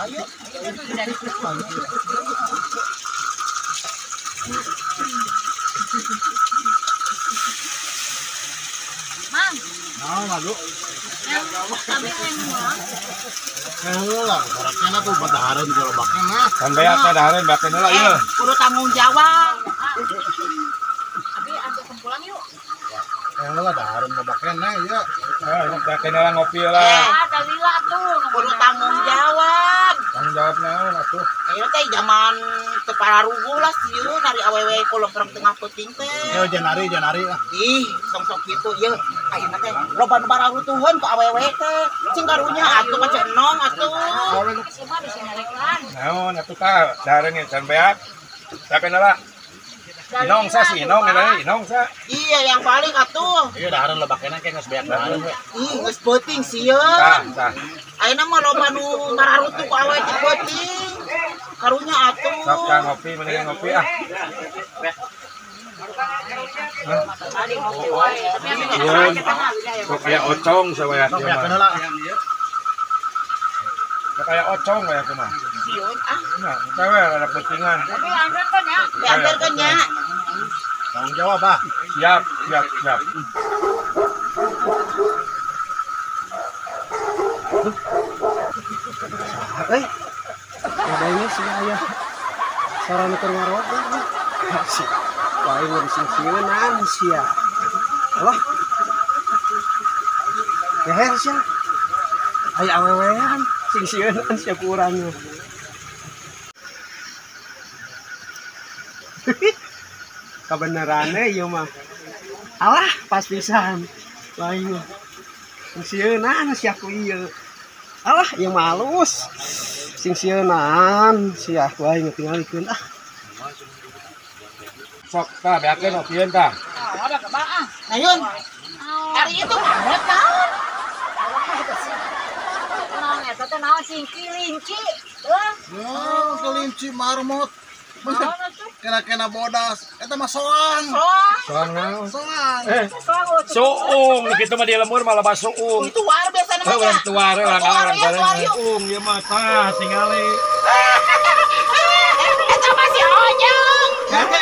Ayo. Mang. Nah, malu. Kami yang mah. Heula, koreknya tuh badahareun kalau baknya mah. Kan beak badahareun baknya heula ieu. Kudu tanggung jawab. Abi antuk pulang yuk. Heula dahareun baknya ieu. Eh, baknya heula ngopi lah. Dalila tuh. Kudu tanggung jawab. Tanggung jawab naon atuh? Ayeuna teh zaman teu pararuguh lah sieun ari awewe kolong tengah peuting teh. Yo janari lah. Ih, sok-sok kitu ieu. Ayeuna teh loba nu bararutuheun ku awewe teh. Cing karunya atuh ka Cenong atuh. Semua bisa nyalekan. Naon atuh tah dahareun ge can beak. Baknya heula. Inong sa si Inong eta Inong sa. Iya yang paling atuh. Iya dahareun lebakna ke geus beak dahareun we. Ih geus peuting sieun. Tah, tah. Ayeuna mah loba nu mararutuh ku awewe teh peuting. Karunya atuh. Sok tah ngopi mendingan ngopi ah. Sok kayak ocong sawaya Sok beak heula. Sok kayak ocong we aku mah. Sieun ah. Nah, kita we ada peutingan. Tapi antarkan ya. Diantarkan ya. Tanggung jawab ah. Siap, siap, siap. Eh, adanya sih ayah. Suara nu keur ngarokok. Si, wae sing-singeunan sia. Alah. Keher sia. Aya awewean sing-singeunan sia ku urang. Kabenerane ieu mah. Alah, pas pisan. Lain mah. Sing sieunan sia ku ieu. Alah, ieu mah halus. Sing sieunan sia ku aing tingalikeun ah. Sok tah beakeun opieun tah. Ah, ada kebak ah. Ayun. Ari itu marmot naon? Naon eta teh naon sing kelinci? Heuh. Oh, kelinci marmot. Kena-kena bodas, eta mah soang. Soang naon? Soang. Suung, kitu mah di lembur malah basuung. Itu war biasa namanya. Urang tuar, urang orang suung ieu mah tah tingali. Eta mah si Onyong.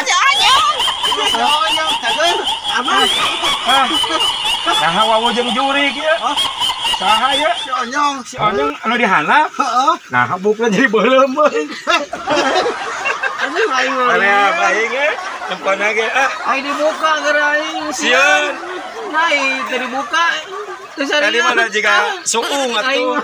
Si Onyong. Si Onyong cager aman. Saha wawu jeung jurig ieu? Saha ieu? Si Onyong. Si Onyong anu dihandap? Heeh. Nah, bukna jadi beuleum euy. Aing aing mah. Aing ge tempona ge ah. Aing dibuka keur aing sieun. Nah, teu dibuka. Teu Tadi mana jika suung atuh.